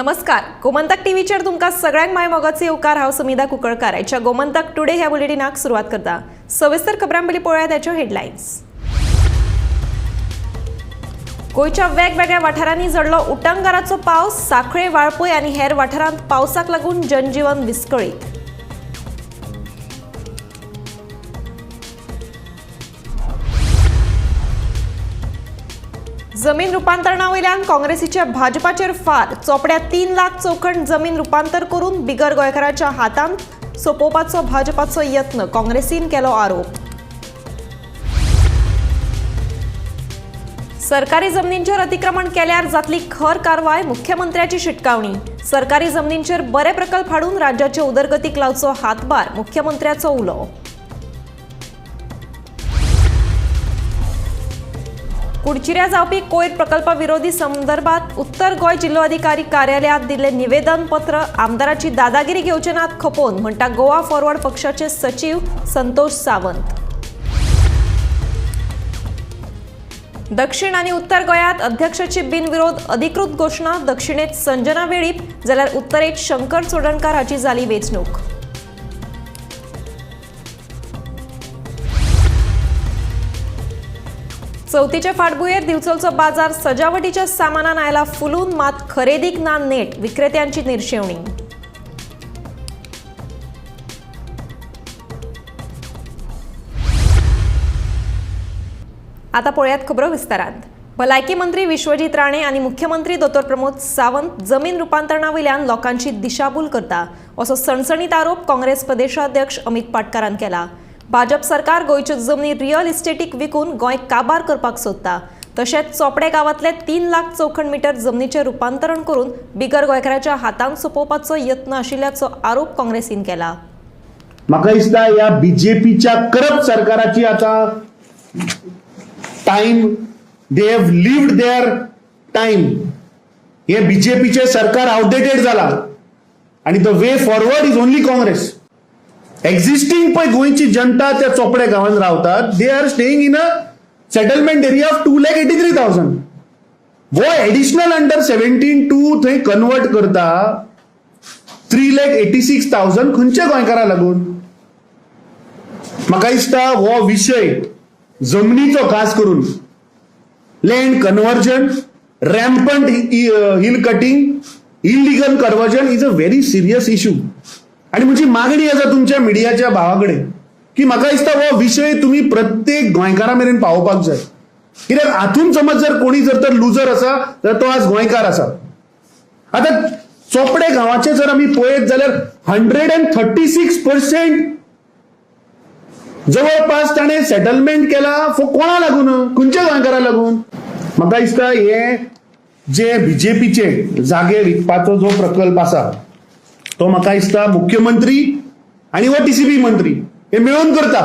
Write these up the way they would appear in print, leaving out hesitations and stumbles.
नमस्कार, गोमंतक टीव्हीचेर तुमकां सगळ्यांक माय मोगाचे येवकार. हांव समिधा कुंकळकार. आयच्या गोमंतक टुडे ह्या बुलेटिनाक सुरवात करता. सविस्तर खबरां पयलीं पळोवया त्याच्यो हेडलायन्स. गोंयच्या वेगवेगळ्या वाठारांनी झडलो उटंगाराचो पावस. सांखळे, वाळपय आनी हेर वाठारांत पावसाक लागून जनजीवन विस्कळीत. जमीन रुपांतरणावयल्यान काँग्रेसीच्या भाजपाचेर फार. चोपड्या 3 लाख चौखण जमीन रुपांतर करून बिगर गोंयकाराच्या हातांत सोंपोवपाचो भाजपाचो यत्न, काँग्रेसीन केलो आरोप. सरकारी जमनींचेर अतिक्रमण केल्यार जातली खर कारवाय, मुख्यमंत्र्याची शिटकावणी. सरकारी जमनींचेर बरे प्रकल्प हाडून राज्याचे उदरगतीक लावचो हातभार, मुख्यमंत्र्याचो उलो. कुडचिऱ्या जावपी कोयर प्रकल्पा विरोधी संदर्भात उत्तर गोंय जिल्लोधिकारी कार्यालयात दिल्ले निवेदन पत्र. आमदाराची दादागिरी घेवचे नात खपोवन, म्हणटा गोवा फॉरवर्ड पक्षाचे सचीव संतोष सावंत. दक्षिण आनी उत्तर गोंयांत अध्यक्षाची बिनविरोध अधिकृत घोशणा. दक्षिणेत संजना वेळीप जाल्यार उत्तरेत शंकर चोडणकार हाची जाली वेंचणूक. चवथीचे फाटभुंयेर दिवचलचो बाजार सजावटीच्या सामानान आयला फुलून, मात खरेदीक ना नेट, विक्रेत्यांची निर्शेवणी. आता पळयात खबरो विस्तारात. भलायकी मंत्री विश्वजीत राणे आनी मुख्यमंत्री दोतोर प्रमोद सावंत जमीन रुपांतरणा वयल्यान लोकांची दिशाभूल करता, असो सणसणीत आरोप काँग्रेस प्रदेशाध्यक्ष अमित पाटकारान केला. भाजप सरकार गोंयच्यो जमनी रियल इस्टेटीक विकून गोंय काबार करपाक सोदता. तशेंच चोपडे गांवांतले 3 लाख चौखण मिटर जमनीचें रुपांतरण करून बिगर गोंयकाराच्या हातांत सोंपोवपाचो यत्न आशिल्ल्याचो आरोप काँग्रेसीन केला. म्हाका दिसता ह्या बीजेपीच्या करप्ट सरकाराची आता time, they have lived their time. हे बीजेपीचे सरकार आउटडेटेड जाला आणि the way forward is only Congress. Existing पळय गोंयची जनता त्या चोपडे गांवांत रावतात, they are staying in a settlement area of 2,83,000. हो एडिशनल अंडर 17(2) थंय कन्वर्ट करता 3,86,000 खंयच्या गोंयकारा लागून? म्हाका दिसता हो विशय जमनीचो, खास करून land conversion, rampant hill cutting, illegal conversion is a very serious issue. आणि म्हजी मागणी आसा तुमच्या मिडियाच्या भावा कडेन की म्हाका दिसता हो विशय तुमी प्रत्येक गोंयकारा मेरेन पावोवपाक जाय, कित्याक हातून समज जर कोणी जर तर लुजर आसा तर तो आज गोंयकार आसा. आतां चोपडे गांवाचे जर आमी पळयत जाल्यार 136% जवळपास ताणें सेटलमेंट केला. फॉर कोणा लागून? खंयच्या गोंयकारा लागून? म्हाका दिसता हे जे बीजेपीचे जागे विकपाचो जो प्रकल्प आसा तो म्हाका दिसता मुख्यमंत्री आनी हो टीसीबी मंत्री हे मेळून करता.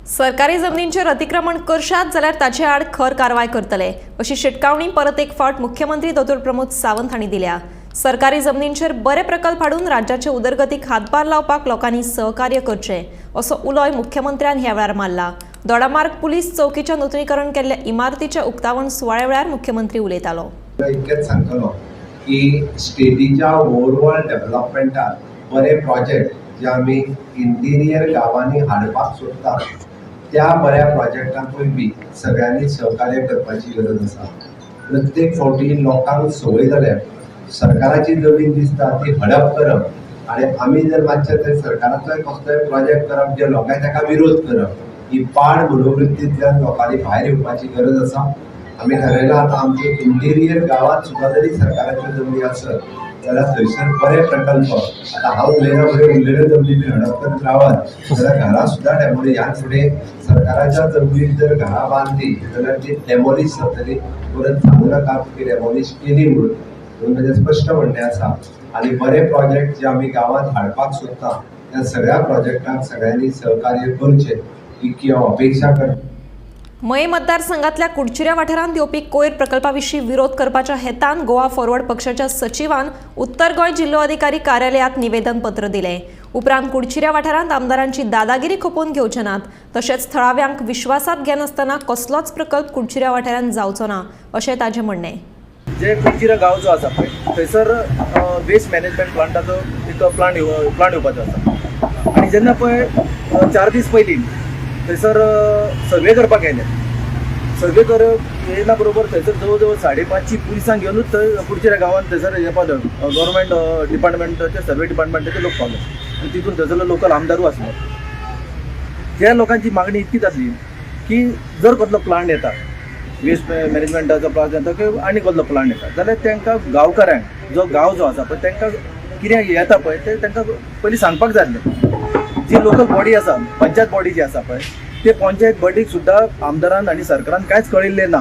सरकारी जमनींचेर अतिक्रमण करशात जाल्यार ताचे आड खर कारवाय करतले, अशी शिटकावणी परत एक फावट मुख्यमंत्री दोतोर प्रमोद सावंत हांणी दिल्या. सरकारी जमनींचेर बरे प्रकल्प हाडून राज्याचे उदरगतीक हातभार लावपाक लोकांनी सहकार्य करचें, असो उलोय मुख्यमंत्र्यान ह्या वेळार मारला. दोडामार्ग पुलीस चौकीच्या नुतनीकरण केल्ल्या इमारतीच्या उक्तावण सुवाळ्या वेळार मुख्यमंत्री उलयतालो. इतकेंच सांगतलो की स्टेटीच्या ओवरऑल डेव्हलपमेंटात बरे प्रोजेक्ट जे आमी इंटिरियर गांवांनी हाडपाक सोदता, त्या बऱ्या प्रोजेक्टांकूय बी सगळ्यांनी सहकार्य करपाची गरज आसा. प्रत्येक फावटी लोकांक संवय जाल्या, सरकाराची जमीन दिसता ती हडप करप आनी आमी जर मातशें थंय सरकाराचोय कसलोय प्रोजेक्ट करप जे लोकांनी ताका विरोध करप, ही पाड मनोवृत्तींतल्यान लोकांनी भायर येवपाची गरज आसा. आमी ठरयलां, आतां आमच्यो इंटिरियर गांवांत सुद्दां जरी सरकाराच्यो जमनी आसत जाल्यार थंयसर बरे प्रकल्प. आतां हांव उलयना फुडें उरलेल्यो जमनी बी हडप करत रावत जाल्यार घरां सुद्दां डेमोलिश. ह्यान फुडें सरकाराच्या जमनीर जर घरां बांदली जाल्यार ती डेमोलिश जातली. परत सांगू नाका की डेमोलिश केली म्हणून. म्हणून म्हजें स्पश्ट म्हणणें आसा आनी बरे प्रोजेक्ट जे आमी गांवांत हाडपाक सोदता त्या सगळ्या प्रोजेक्टांक सगळ्यांनी सहकार्य करचें इतकी हांव अपेक्षा करता. मये मतदारसंघातल्या कुडचिऱ्या वाठारांत येवपी कोयर प्रकल्पा विशीं विरोध करपाच्या हेतान गोवा फॉरवर्ड पक्षाच्या सचिवान उत्तर गोंय जिल्लोधिकारी कार्यालयात निवेदनपत्र दिलें. उपरांत कुडचिऱ्या वाठारांत आमदारांची दादागिरी खपोवन घेवचे नात, तशेंच थळाव्यांक विश्वासात घेनासतना कसलोच प्रकल्प कुडचिऱ्या वाठारांत जावचो ना, अशें ताजें म्हणणें. जे कुडचिरा गांव जो आसा पळय थंयसर वेस्ट मॅनेजमेंट प्लांटाचो एक प्लांट येवपाचो आसा. आनी जेन्ना पळय 4 दीस पयलीं थंयसर सर्वे करपाक आयले. सर्वे कर येयना बरोबर थंयसर जवळ जवळ 5:30 पुलिसांक घेवनूच थंय कुडचिऱ्या गांवांत थंयसर हें पावले, गव्हर्मेंट डिपार्टमेंटाचे सर्वे डिपार्टमेंटाचे लोक पावले आनी तितून थंयसरलो लोकल आमदारूय आसलो. त्या लोकांची मागणी इतकीच आसली की जर कसलो प्लांट येता, वेस्ट मॅनेजमेंटाचो प्लांट येता किंवा आनी कसलो प्लांट येता जाल्यार तांकां गांवकारांक जो गांव जो आसा पळय तांकां कितें येता पळय तें तांकां पयलीं सांगपाक जाय आसलें. जी लोकल बॉडी आसा, पंचायत बॉडी जी आसा पळय ते पंचायत बॉडीक सुद्दां आमदारान आनी सरकारान कांयच कळिल्लें ना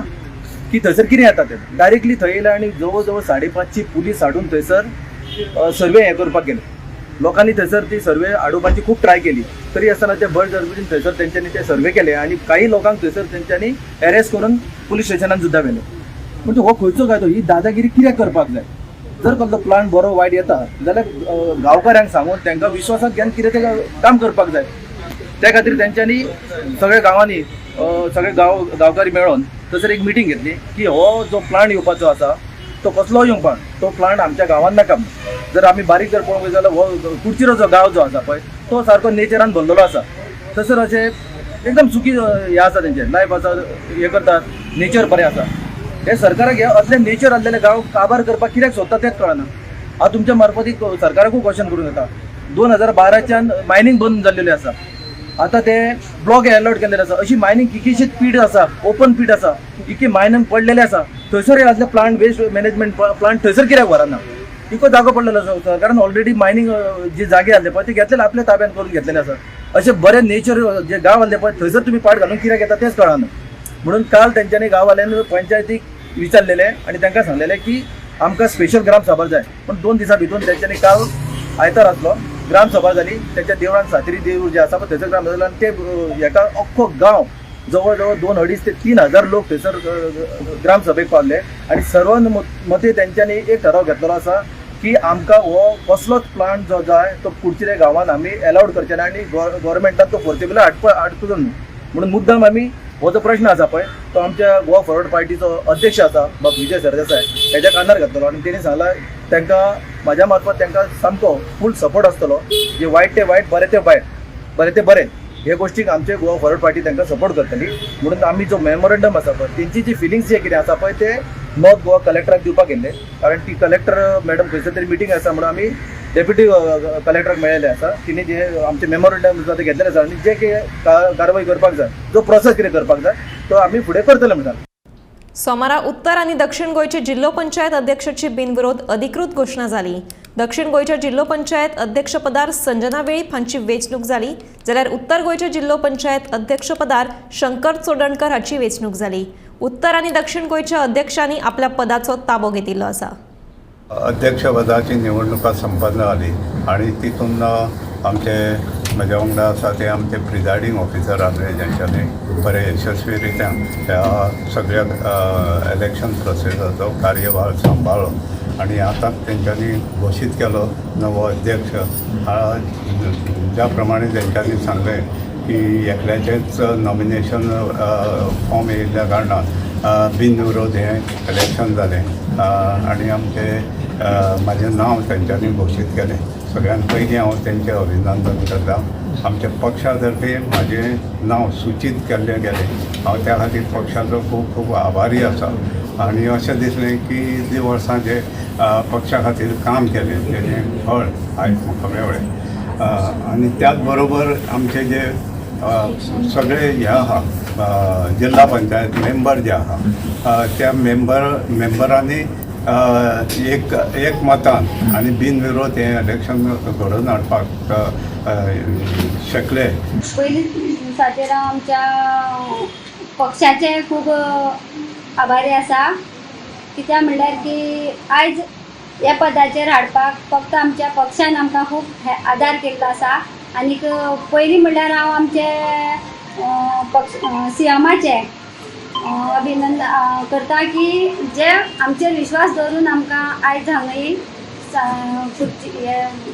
की थंयसर कितें येता तें. डायरेक्टली थंय येयले आनी जवळ जवळ 5:30 पुलीस हाडून थंयसर सर्वे हें करपाक गेले. लोकांनी थंयसर ती सर्वे आडोवपाची खूब ट्राय केली तरी आसतना ते बळजबरीन थंयसर तेंच्यांनी ते सर्वे केले आनी काही लोकांक थंयसर तेंच्यांनी अरेस्ट करून पुलीस स्टेशनान सुद्दां व्हेले. म्हणजे हो खंयचो कायदो, ही दादागिरी कित्याक करपाक जाय? जर कसलो प्लांट बरो वायट येता जाल्यार गांवकारांक सांगून तांकां विश्वासात घेवन कितें तें काम करपाक जाय. त्या खातीर तेंच्यांनी सगळ्या गांवांनी सगळे गांवकारी मेळोन थंयसर एक मिटींग घेतली की हो जो प्लांट येवपाचो आसा तो कसलो येवपाक, तो प्लांट आमच्या गांवांत नाका. जर आमी बारीक जर पळोवंक गेले जाल्यार हो कुडचिरो जो गांव जो आसा पळय तो सारको नेचरान भरलेलो आसा. थंयसर अशें एकदम चुकी हें आसा, तेंचें लायफ आसा, हें करतात, नेचर बरें आसा. हे सरकाराक हे असले नेचर आसलेले गांव काबार करपाक कित्याक सोदता तेंच कळना. हांव तुमच्या मार्फत सरकाराकूय क्वेश्चन करूंक येता. 2012च्यान मायनींग बंद जाल्लेलें आसा, आतां ते ब्लॉक अलॉट केल्लेले आसा. अशी मायनींग कितलीशीच पीट आसा, ओपन पीट आसा, इतकी मायनींग पडलेले आसा. थंयसर हे असले प्लांट, वेस्ट मॅनेजमेंट प्लांट थंयसर कित्याक व्हरना? इतको जागो पडलेलो आसा. सरकारान ऑलरेडी मायनींग जे जागे आसले पळय ते घेतलेले, आपल्या ताब्यात करून घेतलेले आसा. अशे बरे नेचर जे गांव आसले पळय थंयसर तुमी पाट घालून कित्याक येता तेंच कळना. म्हणून काल तेंच्यांनी गांववाल्यांनी पंचायतीक विचारलेलें आनी तांकां सांगलेलें की आमकां स्पेशल ग्राम सभा जाय. पूण 2 दिसां भितून तेंच्यांनी काल आयतार आसलो, ग्राम सभा जाली तेंच्या देवळान, सातेरी देवूळ जें आसा पळय थंयसर ग्राम सभा जाली आनी ते हेका अख्खो गांव जवळ जवळ 2-2.5 ते 3 हजार लोक थंयसर ग्राम सभेक पावले आनी सर्वानुमते तेंच्यांनी एक ठराव घेतलेलो आसा की आमकां हो कसलोच प्लांट जो जाय तो कुडचिरे गांवांत आमी एलावड करचे ना आनी गोवोरमेंटान तो फोर्सेबली हाडचो न्हू. म्हणून मुद्दाम आमी हो जो प्रश्न आसा पळय तो आमच्या गोवा फॉरवर्ड पार्टीचो अध्यक्ष आसा बाब विजय सरदेसाय हेच्या कानार घातलेलो आनी तेणी सांगलां तांकां म्हाज्या मार्फत तांकां सामको फूल सपोर्ट आसतलो. जे वायट ते वायट, बरें ते वायट, बरें ते बरें, हे गोश्टीक आमचे गोवा फॉरवर्ड पार्टी तांकां सपोर्ट करतली. म्हणून आमी जो मेमोरंडम आसा पळय तेंची जी फिलिंग्स जे कितें आसा पळय ते नॉर्थ गोवा कलेक्टराक दिवपाक गेल्ले, कारण ती कलेक्टर मॅडम खंयसर तरी मिटींग आसा म्हणून आमी डेप्युटी कलेक्टराक मेळिल्ले आसा. तिणे जे आमचे मेमोरंडम आसा ते घेतलेले आसा आनी जे कितें कारवाय करपाक जाय, जो प्रोसेस कितें करपाक जाय तो आमी फुडें करतले म्हणटा. सोमारा उत्तर आनी दक्षिण गोंयचे जिल्लो पंचायत अध्यक्षाची बिनविरोध अधिकृत घोशणा जाली. दक्षिण गोंयच्या जिल्लो पंचायत अध्यक्षपदार संजना वेळीप हांची वेंचणूक जाली, जाल्यार उत्तर गोंयच्या जिल्लो पंचायत अध्यक्षपदार शंकर चोडणकर हाची वेंचणूक जाली. उत्तर आनी दक्षिण गोंयच्या अध्यक्षांनी आपल्या पदाचो ताबो घेतिल्लो आसा. अध्यक्षपदाची निवडणुका संपन्न जाली आनी तितून आमचे म्हज्या वांगडा आसा ते आमचे प्रिजायडींग ऑफिसर आसले, जेंच्यांनी बरे यशस्वी रित्या ह्या सगळ्या इलेक्शन प्रोसेसाचो कार्यभार सांबाळ्ळो आनी आतां तेंच्यांनी घोशीत केलो नवो अध्यक्ष. ज्या प्रमाणे तेंच्यांनी सांगलें की एकल्याचेंच नॉमिनेशन फॉर्म येयल्ल्या कारणान बिनविरोध हें इलेक्शन जालें आनी आमचे म्हाजें नांव तेंच्यांनी घोशीत केलें. सगळ्यान पयलीं हांव तेंचें अभिनंदन करता. आमच्या पक्षा तर्फे म्हाजें नांव सुचीत केल्लें गेलें, हांव त्या खातीर पक्षाचो खूब खूब आभारी आसा आनी अशें दिसलें की इतलीं वर्सां जे पक्षा खातीर काम केलें तेजें फळ आयज म्हाका मेळ्ळें. आनी त्याच बरोबर आमचे जे सगळे हे आहा, जिल्हा पंचायत मेंबर जे आहा, त्या मेंबरांनी एक एक मतान आनी बिनविरोध हें इलेक्शन घडोवन हाडपाक शकले. पयलीं दिसाचेर हांव आमच्या पक्षाचे खूब आभारी आसा, कित्याक म्हणल्यार की आयज ह्या पदाचेर हाडपाक फक्त आमच्या पक्षान आमकां खूब आदार केल्लो आसा. आनीक पयलीं म्हणल्यार हांव आमचे पक्ष सीएमाचे अभिनंदन करता की जे आमचेर विश्वास दवरून आमकां आयज हांगा खुर्ची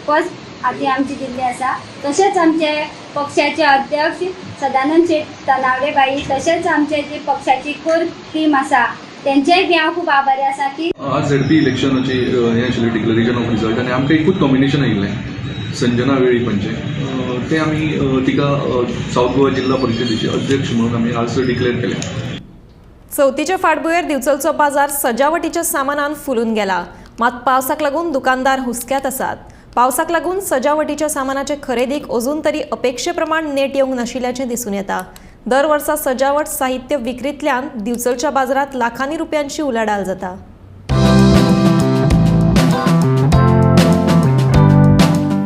पद आदी आमची दिल्ली आसा. तशेंच आमचे पक्षाचे अध्यक्ष सदानंद शेट तनावडे बाई, तशेंच आमचे जी पक्षाची कोर टीम आसा तेंचेय बी हांव खूब आभारी आसा की आज झेडपी इलेक्शनाची हें आशिल्लें डिक्लरेशन ऑफ रिजल्ट आनी आमकां एकूच नॉमिनेशन आयिल्लें संजना वेळीप हांचें, तें आमी तिका सावथ गोवा जिल्हा परिशदेची अध्यक्ष म्हणून आमी आज डिक्लेअर केलें. चवथीच्या फाटभुंयेर दिवचलचो बाजार सजावटीच्या सामानान फुलून गेला. मात पावसाक लागून दुकानदार हुस्क्यात आसात. पावसाक लागून सजावटीच्या सामानाचे खरेदीक अजून तरी अपेक्षे प्रमाण नेट येवंक नाशिल्ल्याचें दिसून येता. दर वर्सा सजावट साहित्य विक्रींतल्यान दिवचलच्या बाजारांत लाखांनी रुपयांची उलाढाल जाता.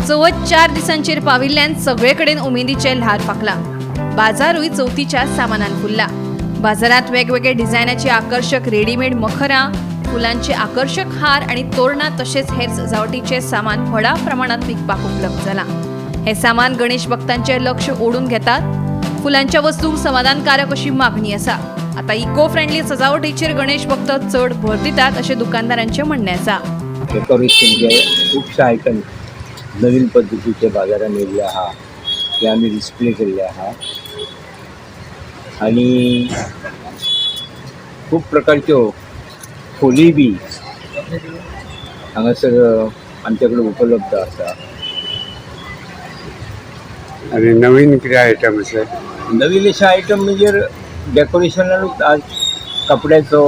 चवथ 4 दिसांचेर पाविल्ल्यान सगळे कडेन उमेदीचें ल्हार फांकलां. बाजारूय चवथीच्या सामानान फुल्ला. बाजारांत वेगवेगळे डिझायनाची आकर्शक रेडीमेड मखरां, फुलांचे आकर्शक हार आनी तोरणां तशेंच हेर सजावटीचें सामान व्हडा प्रमाणात विकपाक उपलब्ध जालां. हें सामान गणेश भक्तांचें लक्ष ओडून घेतात. फुलांच्या वस्तूंक समाधानकारक अशी मागणी आसा. आतां इको फ्रेंडली सजावटीचेर गणेश भक्त चड भर दितात अशें दुकानदारांचें म्हणणें आसा. डेकोरेशनचे खुबशे आयटम नवीन पद्दतीचे बाजारान येयल्ले आहा, ते आमी डिस्प्ले केल्ले आहा आनी खूब प्रकारच्यो फोली बी हांगासर आमचे कडेन उपलब्ध आसा. आणि नवीन कितें आयटम आसा? नवीन अशे आयटम म्हणजे डेकोरेशनानूच आज कपड्याचो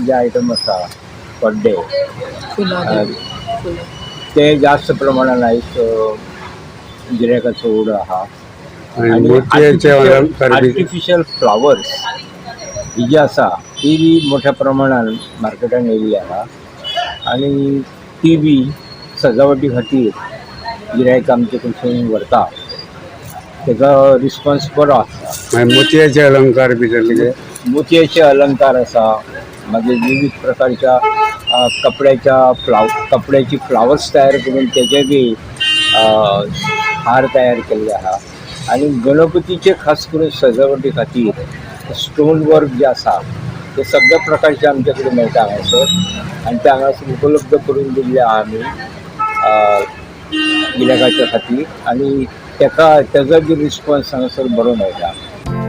जे आयटम आसा, पड्डे, ते जास्त प्रमाणान आयज गिरायकाचो ओड आहा. आणि मोतयेचे अलंकार बी? आर्टिफिशियल फ्लावर्स ही जी आसा ती बी मोठ्या प्रमाणान मार्केटान येयल्ली आहा आनी ती बी सजावटी खातीर गिरायक आमचे कडसून व्हरता. तेका रिस्पॉन्स बरो आसा. मागीर मोतयेचे अलंकार बी जाले कितें? मोतयेचे अलंकार आसा, मागीर विविध प्रकारच्या कपड्याच्या कपड्याची फ्लावर्स तयार करून तेजे बी हार तयार केल्ले आहा आनी गणपतीचे खास करून सजावटी खातीर स्टोन वर्क जे आसा ते सगळ्या प्रकारचे आमचे कडेन मेळटा हांगासर आनी ते हांगासर उपलब्ध करून दिल्ले आहा आमी गिरायकाच्या खातीर आनी तेका तेजो बी रिस्पॉन्स हांगासर बरो मेळटा.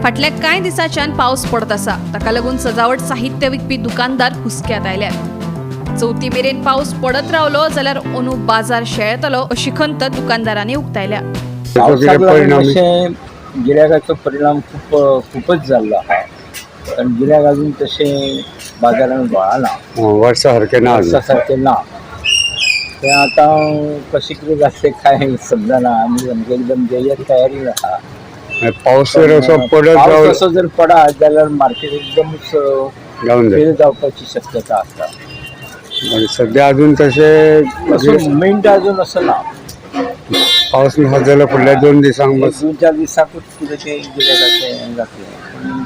फाटल्या कांय दिसांच्यान पावस पडत आसा. ताका लागून सजावट साहित्य विकपी दुकानदार हुस्क्यात आयल्यात. चवथी मेरेन पावस पडत रावलो जाल्यार अंदू बाजार शेळेतलो अशी खंत दुकानदारांनी उक्तायल्या. ताचो पावसाक कितें लागून परिणाम? मातशें गिरायकाचो परिणाम खूब खूपच जाल्लो आहा, कारण गिरायक अजून तशें बाजारान वळना. वर्सा सारकें ना अजून. वर्सा सारकें ना तें. आतां कशें कितें जातलें कांय समजना. आमी सामकें एकदम जय्यत तयारीन आहा. मागीर पावस जर असो पडत पावस रावलो असो जर पडत जाल्यार मार्केट एकदमच जावन जाय. फेल जावपाची शक्यता आसता. मागीर सद्या अजून तशें तसो मुवमेंट अजून असो ना. पावस ना जाल्यार फुडल्या 2 दिसांक एक बस. 2-4 दिसाकूच कितें तें गिरायकाचें हें जातलें.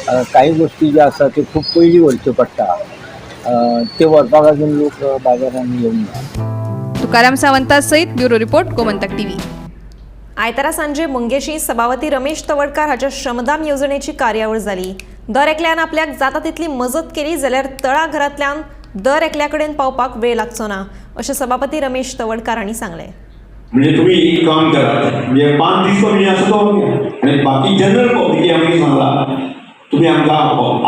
पूण काही गोश्टी ज्यो आसा त्यो खूब पयलीं व्हरच्यो पडटा, त्यो व्हरपाक अजून लोक बाजारान येवंक ना. तुकाराम सावंता सयत ब्युरो रिपोर्ट, गोमंतक टीव्ही. आयतारा सांजे मंगेशी सभापती रमेश तवडकार हाच्या श्रमदान येवजणेची कार्यावळ जाली. दर एकल्यान आपल्याक जाता तितली मजत केली जाल्यार तळाघरांतल्यान दर एकल्या कडेन पावपाक वेळ लागचो ना अशें सभापती रमेश तवडकार हांणी सांगलें. म्हणजे तुम्ही एक काम करा, म्हणजे 5 दीस कमी आसा तो आणि बाकी जनरल पब्लिक आमी सांगला, तुम्ही आमकां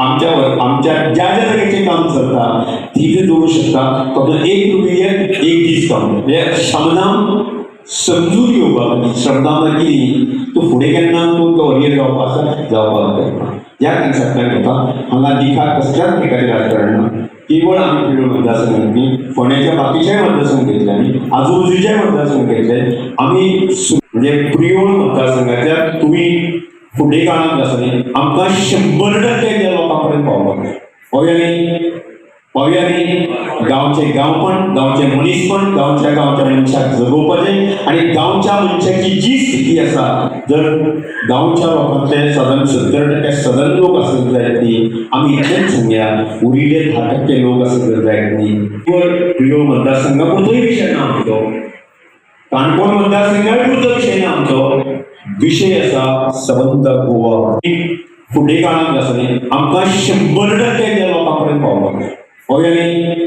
आमच्या आमच्या ज्या ज्या जाग्याचें काम चलता तिथे जोडू शकता. फक्त 1 रुपये एक दीस काम. म्हणजे श्रमदान समजून घेवपाक, श्रमदान कितें, तूं फुडें केन्ना तूं तो वरियर जावपाक आसा, जावपाक जाय. ह्या कन्सेप्टान घेता. हांगा दिखा कसल्याच प्रकारे राजकारण ना. केवळ आमी प्रियोळ मतदारसंघात न्ही, फोंड्याच्या बाकीच्याय मतदारसंघ घेतले आमी, आजूबाजूच्याय मतदारसंघ घेतले आमी. म्हणजे प्रियोळ मतदारसंघातल्या तुमी फुडें काळांत आसा न्ही, आमकां 100% त्या लोकां पर्यंत पावपाक जाय. पावया न्ही? पावया न्ही? गांवचे गांवपण, गांवचे मनीसपण, गांवच्या गांवच्या मनशाक जगोवपाचें आनी गांवच्या मनशाची जी स्थिती आसा, जर गांवच्या लोकांतले सादारण 70% सदन लोक आसत जायत न्ही, आमी इतलेंच सांगया, उरिल्ले 10% लोक आसत जर जायत न्ही, केवळ प्रियोळ मतदारसंघा पुरतोय विशय ना आमचो, काणकोण मतदारसंघा पुरतो विशय ना आमचो, विशय आसा सबंद गोवा. फुडें काळांत आसा न्ही, आमकां 100% त्या लोकां पर्यंत पावपाक जाय. पावया न्ही?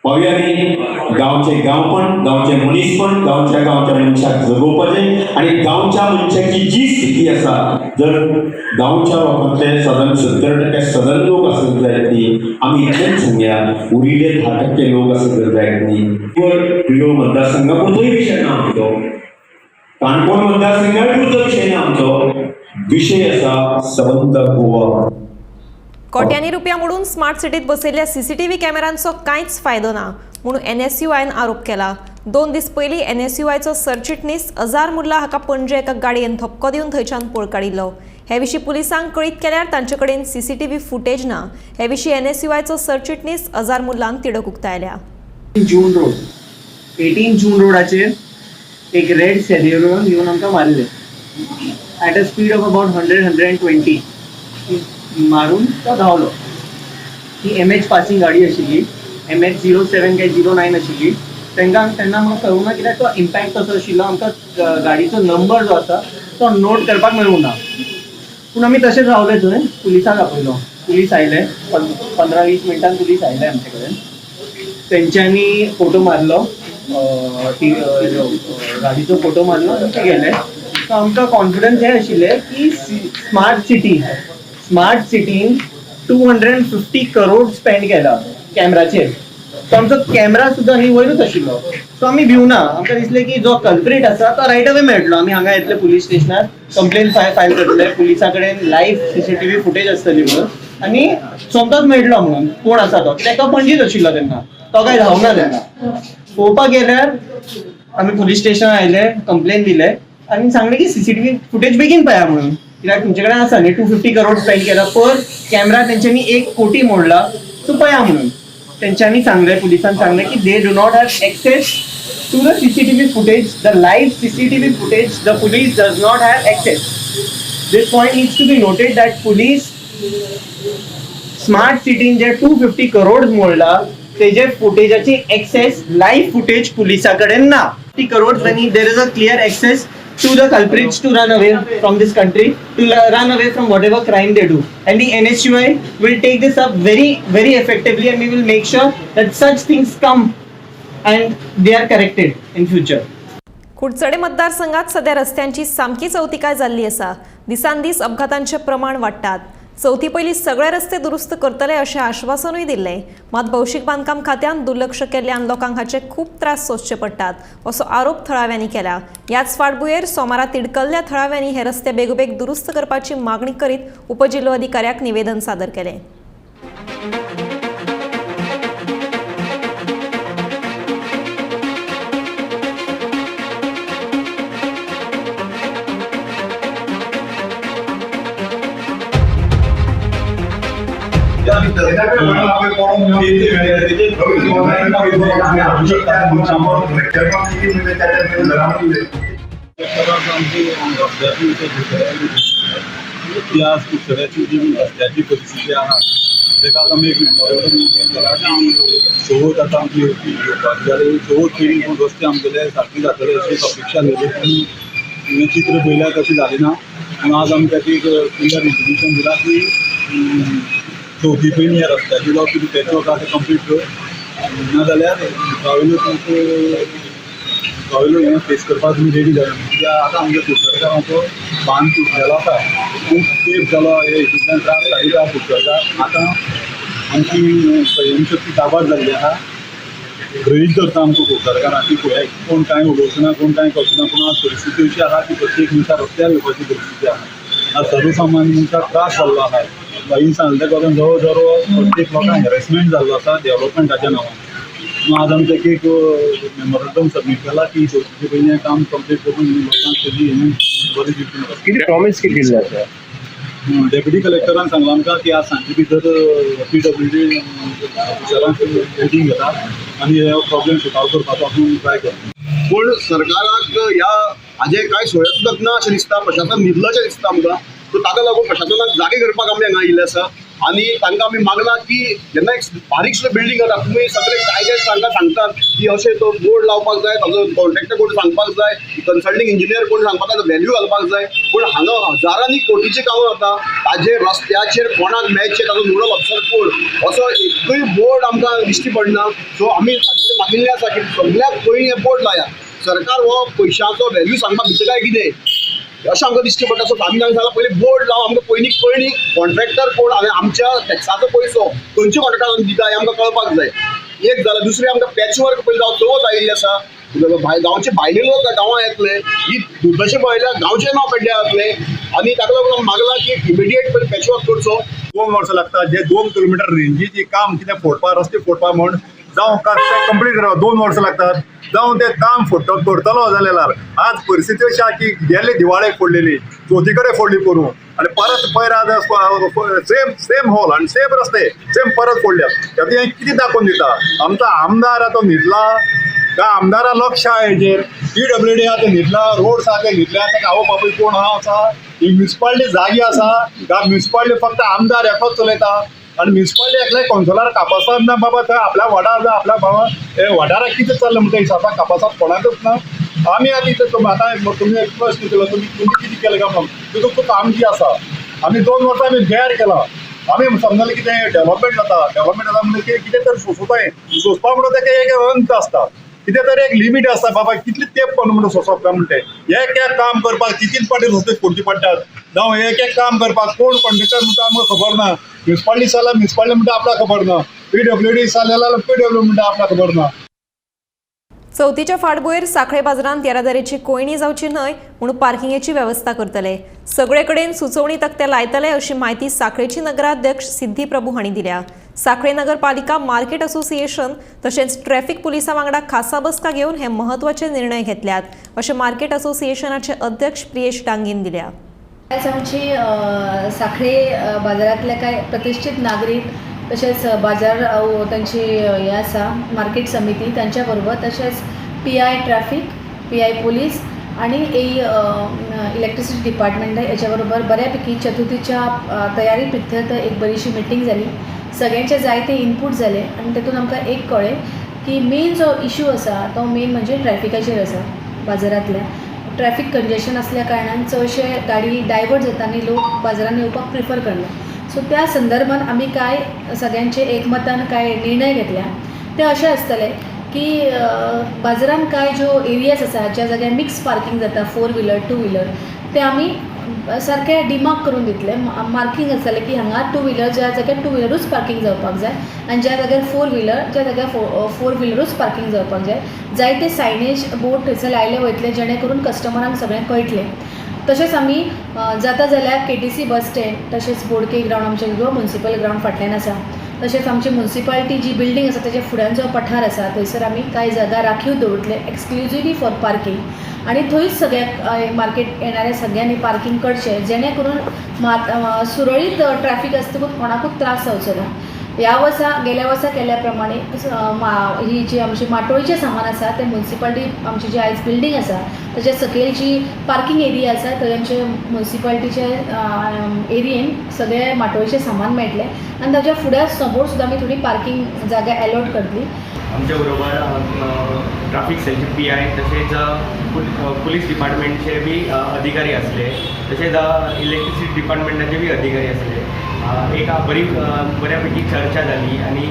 पावया न्ही. गांवचे गांवपण, गांवचे मनीसपण, गांवच्या गांवच्या मनशाक जगोवपाचें आनी गांवच्या मनशाची जी स्थिती आसा, जर गांवच्या लोकांतले सादारण 70% सदन लोक आसत जायत न्ही, आमी इतलेंच सांगया, उरिल्ले 10% लोक आसत जर जायत न्ही, प्रियोळ मतदारसंघा पुरतोय विशय ना आमचो, काणकोण मतदारसंघा पुरतो विशय ना आमचो, विशय आसा सबंद गोवा. कोट्यांनी रुपया मोडून स्मार्ट सिटीत बसयल्ल्या सीसीटीव्ही कॅमेरांचो कांयच फायदो ना म्हणून एनएसयूआयन आरोप केला. 2 दीस पयलीं एनएसयूआयचो सरचिटणीस अझार मुल्ला हाका पणजे एका गाडयेन धपको दिवन थंयच्यान पळ काडिल्लो. हे विशीं पुलिसांक कळीत केल्यार तांचे कडेन सीसीटीव्ही फुटेज ना. हे विशीं एनएसयूआयचो सरचिटणीस अझार मुल्लान तिडक उक्तायल्या. जून रोड, 18 जून रोडाचेर एक रेड सेलेरियोन येवन आमकां मारले at a speed of about 100 120 मारून तो धांवलो. ही एमएच पासिंग गाडी आशिल्ली, एमएच 07 काय 09 आशिल्ली. तांकां तेन्ना आमकां कळूंक ना कित्याक तो इम्पॅक्ट कसो आशिल्लो. आमकां गाडीचो नंबर जो आसा तो नोट करपाक मेळूंक ना. पूण आमी तशेंच रावले थंय, पुलिसांक आपयलो. पुलीस आयले, 15-20 मिनटान पुलीस आयले आमचे कडेन. तेंच्यांनी फोटो मारलो, ती गाडीचो फोटो मारलो आनी ते गेले. सो आमकां कॉन्फिडन्स हें आशिल्लें की स्मार्ट सिटी, स्मार्ट सिटीन 250 करोड स्पेंड केला कॅमराचेर. सो आमचो कॅमरा सुद्दां न्ही वयरूच आशिल्लो. सो आमी भिवना. आमकां दिसलें की जो कल्प्रीट आसा तो रायट अवे मेळटलो. आमी हांगा येतले, पुलीस स्टेशनार कंप्लेन फायल करतले, पुलिसा कडेन लायव्ह सीसीटीव्ही फुटेज आसतली म्हणून आनी सोमतोच मेळटलो म्हणून कोण आसा तो, कित्याक तो पणजीच आशिल्लो तेन्ना, तो काय धांवना तेन्ना. पळोवपाक गेल्यार आमी पुलीस स्टेशनार आयले, कंप्लेन दिले आनी सांगलें की सीसीटीव्ही फुटेज बेगीन पळया म्हणून, कित्याक तुमचे कडेन आसा न्ही, 250 करोड स्पेंड केला पर कॅमरा, तेंच्यांनी 1 कोटी मोडला, सो पळया म्हणून. तेंच्यांनी सांगलें, पुलिसान सांगलें की they do not have access to the CCTV footage, the live CCTV footage the police does not have access. This point needs to be noted that police smart सिटीन जे 250 करोड मोडला तेजे फुटेजाची एक्सेस, लायव्ह फुटेज पुलिसा कडेन ना. 50 करोड आनी there is a clear access to the culprits to run away from this country, to run away from whatever crime they do. And the NSUI will take this up very, very effectively and we will make sure that such things come and they are corrected in future. Kudchade मतदारसंघात सध्या रस्त्यांची सामकी चवतिकाय जाल्ली आसा. दिसान दीस अपघातांचे प्रमाण वाडटात. चवथी पयलीं सगळे रस्ते दुरुस्त करतले अशें आश्वासनूय दिल्लें. मात भौशीक बांदकाम खात्यान दुर्लक्ष केल्ल्यान लोकांक हाचे खूब त्रास सोंसचे पडटात असो आरोप थळाव्यांनी केला. ह्याच फाटभुंयेर सोमारा तिडकल्ल्या थळाव्यांनी हे रस्ते बेगोबेग दुरुस्त करपाची मागणी करीत उपजिल्होधिकाऱ्याक निवेदन सादर केलें. ती आज कुडचड्याची जी रस्त्याची परिस्थिती आहा तेका आमी एक मेमोरेंडम केला की चवथ आतां आमची येवपाची जाल्यार चवथ पयलीं पूण रस्ते आमगेले सारके जातले अशी एक अपेक्षा आसलेली, पूण हें चित्र पळयल्यार तशें जालें ना. पूण आज आमी ताका एक क्लियर इंटिमेशन दिलां की चवथी पयलीं ह्या रस्त्याची जावं कितें पॅच वर्क आहा तें कंप्लीट कर, नाजाल्यार मुखावयलो तुमकां मुखावयलो हें फेस करपाक तुमी रेडी जाय. कित्याक आतां आमच्या कुडचडेकारांचो बांद तुटलेलो आसा, खूब तेंप जालो हे हितूंतल्यान त्रास काडीत आहा कुडचडेकार. आतां आमची संयमशक्ती काबार जाल्ली आहा. गृहीत धरता आमकां कुडचडेकारांक की पळय कोण कांय उलोवचो ना, कोण कांय करचो ना, पूण आज परिस्थिती अशी आहा की प्रत्येक मनशाक रस्त्यार येवपाची परिस्थिती आहा. आज सर्वसामान्य मनशाक त्रास जाल्लो आहा. बाईन सांगलें करून जवळ जवळ प्रत्येक लोकांक हॅरेसमेंट जाल्लो आसा डेवलपमेंटाच्या नांवान. आज आमी ताका एक मेमोरंडम सबमीट केला की चवथीचे पयलीं काम कंप्लीट करून लोकांक तेजी हें बरें दिवचें. कितें प्रॉमीस कितें दिल्लें आसा? डेप्युटी कलेक्टरान सांगलां आमकां की आज सांजे भितर पीडब्ल्यूडी ऑफिसरांक मिटींग घेता आनी हे प्रॉब्लेम सॉर्ट आवट करपाचो आपूण ट्राय करता. पूण सरकाराक ह्या हाजें कांय सोयत सुद्दां ना अशें दिसता. प्रशासन न्हिदलां अशें दिसता आमकां. सो ताका लागून प्रशासनाक जागे करपाक आमी हांगा आयिल्ले आसा. आनी तांकां आमी मागलां की जेन्ना एक बारीक सुद्दां बिल्डींग जाता, तुमी सगळे कायदे तांकां सांगतात की अशें तो बोर्ड लावपाक जाय, ताजो कॉन्ट्रॅक्टर कोण सांगपाक जाय, कन्सल्टींग इंजिनियर कोण सांगपाक जाय, व्हॅल्यू घालपाक जाय. पूण हांगा हजारांनी कोटीचीं कामां जाता, ताजेर रस्त्याचेर कोणाक मेळचें ताजो नोडल ऑफिसर कोण, असो एकूय बोर्ड आमकां दिश्टी पडना. सो आमी मागिल्लें आसा की सगळ्याक पयलीं हें बोर्ड लायात. सरकार हो पयशांचो व्हॅल्यू सांगपाक भितर काय कितें अशें आमकां दिश्टी पडटा. सो आमी तांकां सांगलां पयलीं बोर्ड लावन आमकां पयलीं कळणी कॉन्ट्रॅक्टर कोण आनी आमच्या टॅक्साचो पयसो खंयच्या कॉन्ट्रॅक्टराक दिता हें आमकां कळपाक जाय. एक जालें. दुसरें आमकां पॅच वर्क पयलीं जावं चवथ आयिल्ली आसा, गांवचे भायले लोक गांवां येतले, ही दुर्दशा पळयल्यार गांवचें नांव पेड्ड्यार जातलें. आनी ताका लागून मागलां की इमिडिएट पयलीं पॅच वर्क करचो. 2 वर्सां लागता जे 2 किलोमिटर रेंजीची काम कितें फोडपा, रस्ते फोडपा म्हण जावं कंप्लीट करपाक 2 वर्सां लागतात, जावं तें काम फोडटलो करतलो जाल्यार आज परिस्थिती अशी आहा की गेल्ले दिवाळेक फोडलेली, चवथी कडेन फोडली करूं आनी परत पयर आज सेम सेम हॉल आनी सेम रस्ते सेम परत फोडल्यात. आतां हें कितें दाखोवन दिता? आमचो आमदार आतां न्हिदला काय आमदारा लक्ष आहा हेजेर? PWD आहा ते न्हिदला, रोड्स आहा ते न्हिदल्या, ताका आवय बापूय कोण आहा आसा? ही म्युनिसिपालिटी जागी आसा काय म्युनिसिपालिटी फक्त आमदार एकलोच चलयता? आनी म्युनिसिपालिटी एकल्या कावन्सिलर कापासाद ना बाबा, थंय आपल्या वॉर्डार जावं आपल्या भावा वाठाराक कितें चल्लां म्हणटा हिसाबाक कापासाद कोणाकच ना. आमी आतां इतले आतां तुमी एक प्रश्न केलो, तुमी कितें केलें काय म्हणून, तितून चूक आमची आसा. आमी 2 वर्सां आमी बेर केला. आमी समजलें कितें डेव्हलपमेंट जाता, डेव्हलपमेंट जाता म्हणजे कितें तरी सोंसताय, सोंसपा म्हणून ताका एक अंत आसता, कितें तरी एक लिमीट आसता बाबा, कितले तेंप कोण म्हणून सोंसप काय म्हणटे. एक एक काम करपाक 3-3 फावटी रस्ते फोडचे पडटात, जावं एक एक काम करपाक कोण कॉन्ट्रॅक्टर म्हणटा आमकां खबर ना, म्युनिसिपालिटी जाल्यार म्युनिसिपालिटी म्हणटा आपल्याक खबर ना, PWD जाल्यार PWD म्हणटा आपल्याक खबर ना. चवथीच्या फाटभुंयेर सांखळे बाजारांत येरादारीची कोंयडी जावची न्हय म्हूण पार्किंगेची वेवस्था करतले, सगळे कडेन सुचोवणी तकटे लायतले अशी म्हायती सांखळेची नगराध्यक्ष सिद्धी प्रभू हांणी दिल्या. सांखळे नगरपालिका, मार्केट असोसिएशन तशेंच ट्रॅफिक पुलिसां वांगडा खासा बसका घेवन हे म्हत्वाचे निर्णय घेतल्यात अशें मार्केट असोसिएशनाचे अध्यक्ष प्रियेश डांगीन दिल्या. आज आमची सांखळे बाजारांतले कांय प्रतिश्ठीत नागरीक तशेंच बाजार तांची हें आसा मार्केट समिती तांच्या बरोबर, तशेंच PI traffic, PI police आनी ए इलेक्ट्रिसिटी डिपार्टमेंट हेच्या बरोबर बऱ्यापैकी चतुर्थीच्या तयारी प्रित्यर्थ एक बरीशी मिटींग जाली. सगळ्यांचे जायते इनपूट जाले आनी तेतून आमकां एक कळ्ळें की मेन जो इशू आसा तो मेन म्हणजे ट्रॅफिकाचेर आसा. बाजारांतल्या ट्रॅफिक कंजेशन आसल्या कारणान चडशे गाडी डायवर्ट जाता आनी लोक बाजारान येवपाक प्रिफर करना. सो त्या संदर्भान आमी कांय सगळ्यांचे एकमतान कांय निर्णय घेतल्या, ते अशें आसतले की बाजारान कांय ज्यो एरियाज आसा ज्या जाग्यार मिक्स पार्कींग जाता, 4 व्हिलर 2 व्हिलर, ते आमी सारके डिमार्क करून दितले. मार्कींग आसतलें की हांगा 2 व्हिलर ज्या जाग्यार 2 व्हिलरूच पार्कींग जावपाक जाय आनी ज्या जाग्यार 4 व्हिलर त्या जाग्यार 4 व्हिलरूच पार्कींग जावपाक जाय. जायते सायनेज बोर्ड थंयसर लायले वयतले जेणे करून कस्टमरांक सगळें कळटलें. तशेंच आमी जाता जाल्यार KTC bus stand तशेंच बोडके ग्रावंड आमचें गोवा म्युनिसिपल ग्रावंड फाटल्यान आसा, तशेंच आमची म्युनिसिपालिटी जी बिल्डींग आसा तेच्या फुड्यान जो पठार आसा थंयसर आमी कांय जागा राखीव दवरतले एक्सक्लुजिवली फॉर पार्कींग आनी थंयच सगळ्या मार्केट येणाऱ्या सगळ्यांनी पार्कींग करचें जेणे करून सुरळीत ट्रॅफिक आसतकूच कोणाकूच त्रास जावचो ना. ह्या वर्सा गेल्या वर्सा केल्या प्रमाणे ही जी आमची माटोळीचें सामान आसा तें म्युनिसिपालिटी आमची जी आयज बिल्डींग आसा ताच्या सकयल जी पार्कींग एरिया आसा थंय आमचे म्युनिसिपालिटीचे एरियेन सगळें माटोळीचें सामान मेळटलें आनी ताच्या फुड्या समोर सुद्दां आमी थोडी पार्कींग जागा एलॉट करतली. आमच्या बरोबर ट्राफीक सेलचे PI तशेंच पुलीस डिपार्टमेंटचे बी अधिकारी आसले, तशेंच इलेक्ट्रिसिटी डिपार्टमेंटाचे बी अधिकारी आसले. एक बरी बऱ्यापैकी चर्चा जाली आनी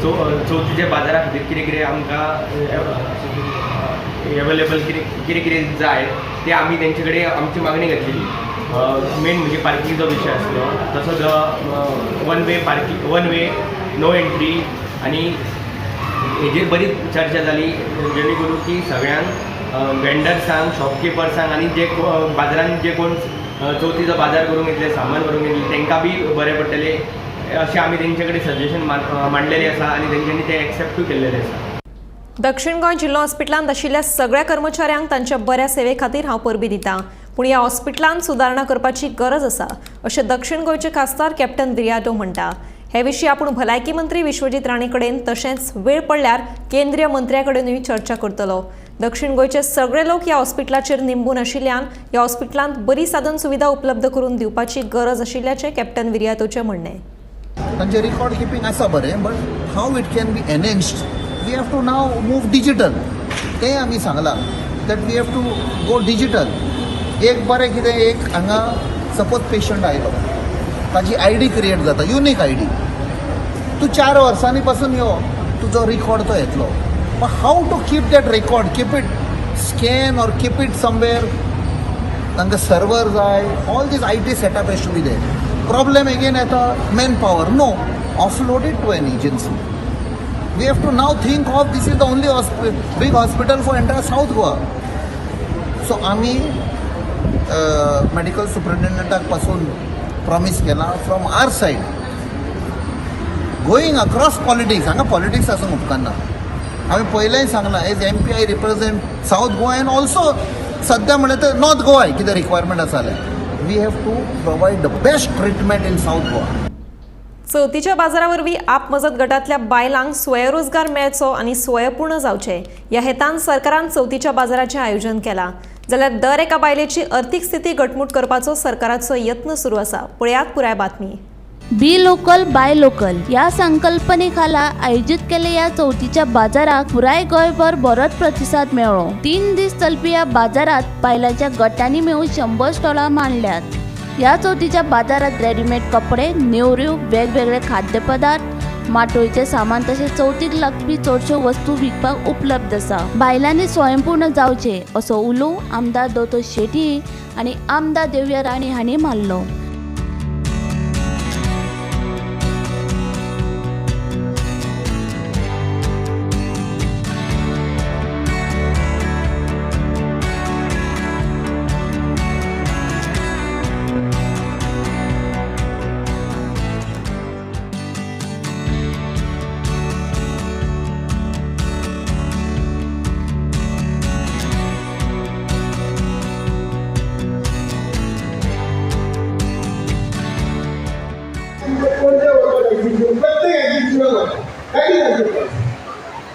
चवथीच्या बाजारा खातीर कितें कितें आमकां एवेलेबल कितें कितें कितें जाय तें आमी तेंचे कडेन आमची मागणी घातलेली. मेन म्हणजे पार्किंगचो विशय आसलो, तसोच one way parking, one way no entry आनी हेजेर बरी चर्चा जाली जेणे करून की सगळ्यांक वेंडर्सांक, शॉपकिपर्सांक आनी जे बाजारान जे कोण चवथीचो बाजार करूंक येतले, सामान व्हरूंक येतले तांकां बी बरें पडटलें अशें आमी तेंचे कडेन सजेशन मांडलेलें आसा आनी तेंच्यांनी तें एक्सेप्टूय केल्लेलें आसा. दक्षिण गोंय जिल्लो हॉस्पिटलांत आशिल्ल्या सगळ्या कर्मचाऱ्यांक तांच्या बऱ्या सेवे खातीर हांव परबीं दितां, पूण ह्या हॉस्पिटलांत सुदारणा करपाची गरज आसा अशें दक्षिण गोंयचे खासदार कॅप्टन विरियाटो म्हणटा. हे विशीं आपूण भलायकी मंत्री विश्वजीत राणे कडेन तशेंच वेळ पडल्यार केंद्रीय मंत्र्या कडेनूय चर्चा करतलो. दक्षिण गोंयचे सगळे लोक ह्या हॉस्पिटलाचेर निंबून आशिल्ल्यान ह्या हॉस्पिटलांत बरी साधन सुविधा उपलब्ध करून दिवपाची गरज आशिल्ल्याचें कॅप्टन विरियातोचें म्हणणें. तांचे रिकॉर्ड किपिंग आसा बरें, but how it can be enhanced, we have to now move digital. तें आमी सांगलां that we have to go digital. एक बरें कितें, एक हांगा सपोज पेशंट आयलो, ताजी I D create जाता, युनीक I D. तूं 4 वर्सांनी पासून यो, तुजो रिकॉर्ड तो येतलो. But how to keep that record, keep it scan or keep it somewhere, तांकां सर्वर जाय. All this IT setup has to be there. Problem again येता man power. No, offload it to an agency. We have to now think of this is the only big hospital for entire South Goa. So आमी medical सुपरिटेंडंटाक पासून promise केलां from our side, going across politics. हांगा politics आसूंक उपकारना. हांवें पयलेंय सांगलां, as MP I represent South Goa and also सद्या म्हणल्यार तर नॉर्थ गोवाय कितें रिक्वायरमेंट आसा जाल्यार we have to provide the best treatment in South Goa. चवथीच्या बाजारा वरवीं आप मजत गटांतल्या बायलांक स्वयंरोजगार मेळचो आनी स्वयंपूर्ण जावचे ह्या हेतान सरकारान चवथीच्या बाजाराचें आयोजन केलां. जाल्यार दर एका बायलेची अर्थीक स्थिती घटमूट करपाचो सरकाराचो यत्न सुरू आसा. पळयात पुराय बातमी. बी लोकल बाय लोकल ह्या संकल्पनेखाला आयोजीत केल्ल्या ह्या चवथीच्या बाजाराक पुराय गोंयभर बरोच प्रतिसाद मेळ्ळो. 3 दीस चलपी ह्या बाजारात बायलांच्या गटांनी मेळून 100 स्टॉलां मांडल्यात. ह्या चवथीच्या बाजारात रेडीमेड कपडे, नेवऱ्यो, वेगवेगळे खाद्यपदार्थ, माटोळीचें सामान तशेंच चवथीक लागपी चडश्यो वस्तू विकपाक उपलब्ध आसा. बायलांनी स्वयंपूर्ण जावचें असो उलो आमदार दोतोर शेट्ये आनी आमदार देविया राणे हांणी मारलो.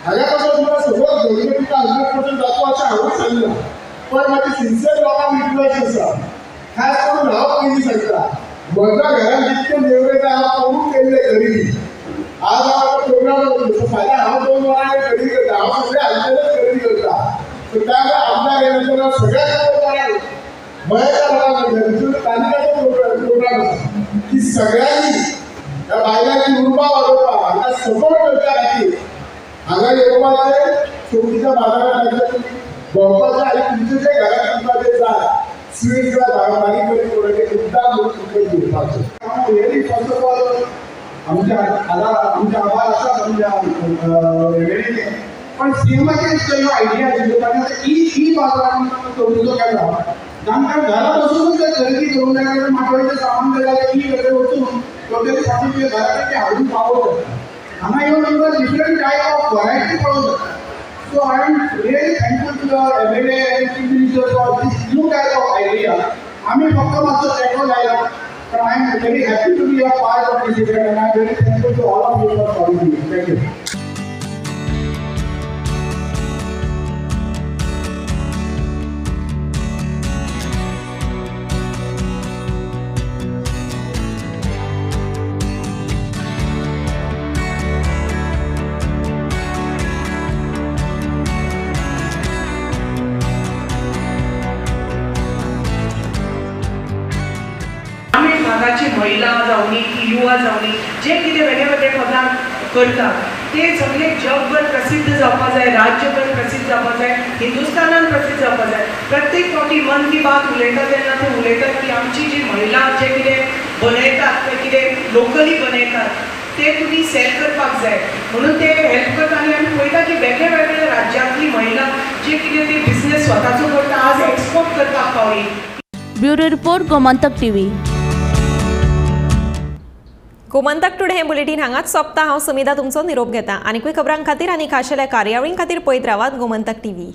हांगा कसो तुमकां सगळो गव्हर्मेंट 100% जातो अशें हांवूय सांगना, पण म्हाजी सिन्सियर लोकांक रिक्वेस्ट आसा. खास करून हांव पयलीं सांगता, म्हज्या घरान जितके नेवरे जाय हांव करून केल्ले खरेदी. आज हांव आतां प्रोग्राम फाल्यां हांव 2 वरां खरेदी करता, हांव सगळे हांचेरच खरेदी करता. सो त्यामुळे आमदार येयल्या सगळ्या मयेच्या लोकांक तालिकाचो प्रोग्राम आसा की सगळ्यांनी ह्या बायलांची उर्बा वाडोवपाक, हांकां सपोर्ट करच्या खातीर हांगा येवपाचें, चवथीच्या बाजारात भोंवपाचें आनी तुमचें जें घरांत तुमकां जें जाय स्वीट जाय, बारीक बारीक प्रोडक्ट मुद्दाम म्हणून तुमकां घेवपाचें. रियली फर्स्ट ऑफ ऑल आमच्या आमचे आभार आसात आमच्या एमएलएचे, पण सीएमाचे जो आयडिया आशिल्ल्यो ताणें आतां ई बाजारान चवथीचो केला. तांकां घरा बसूनच ते खरेदी करूंक जाय, कारण माटोळेचें सामान जाय जाल्यार ई कडेन वचून टोटली सामान तुवें घरा कडेन तें हाडून पावोवंक शकता. हांगा येवन तुमकां डिफरंट टायप ऑफ वरायटी पळोवंक शकता. So I am really thankful to the MLA and chief minister for this new type of idea. आमी फक्त मातसो तेंको लायला, पण I am very happy to be a part of this event and I am very thankful to all of you for calling me. Thank you. महिला जावनी की युवा जावनी जे कितें वेगळे वेगळे पदार्थ करतात ते सगळे जगभर प्रसिद्ध जावपा जाय, राज्यभर प्रसिद्ध जावपा जाय, हिंदुस्थानान प्रसिद्ध जावपा जाय. प्रत्येक फावटी मन की बात उलयता तेन्ना ते उलयतात की आमची जी महिला जे कितें बनयतात ते कितें लोकली बनयतात ते तुमी सेल करपाक जाय म्हणून ते हेल्प करता. आनी आमी पळयता की वेगळे वेगळे राज्यांतली महिला जे कितें ते बिजनेस स्वताचो करता, आज एक्सपोर्ट करपाक पावली. Bureau report, Gomantak TV. Gomantak today हें बुलेटीन हांगाच सोंपता. हांव समिधा तुमचो निरोप घेता. आनीकूय खबरां खातीर आनी खाशेल्या कार्यावळीं खातीर पळयत रावात गोमंतक टीव्ही.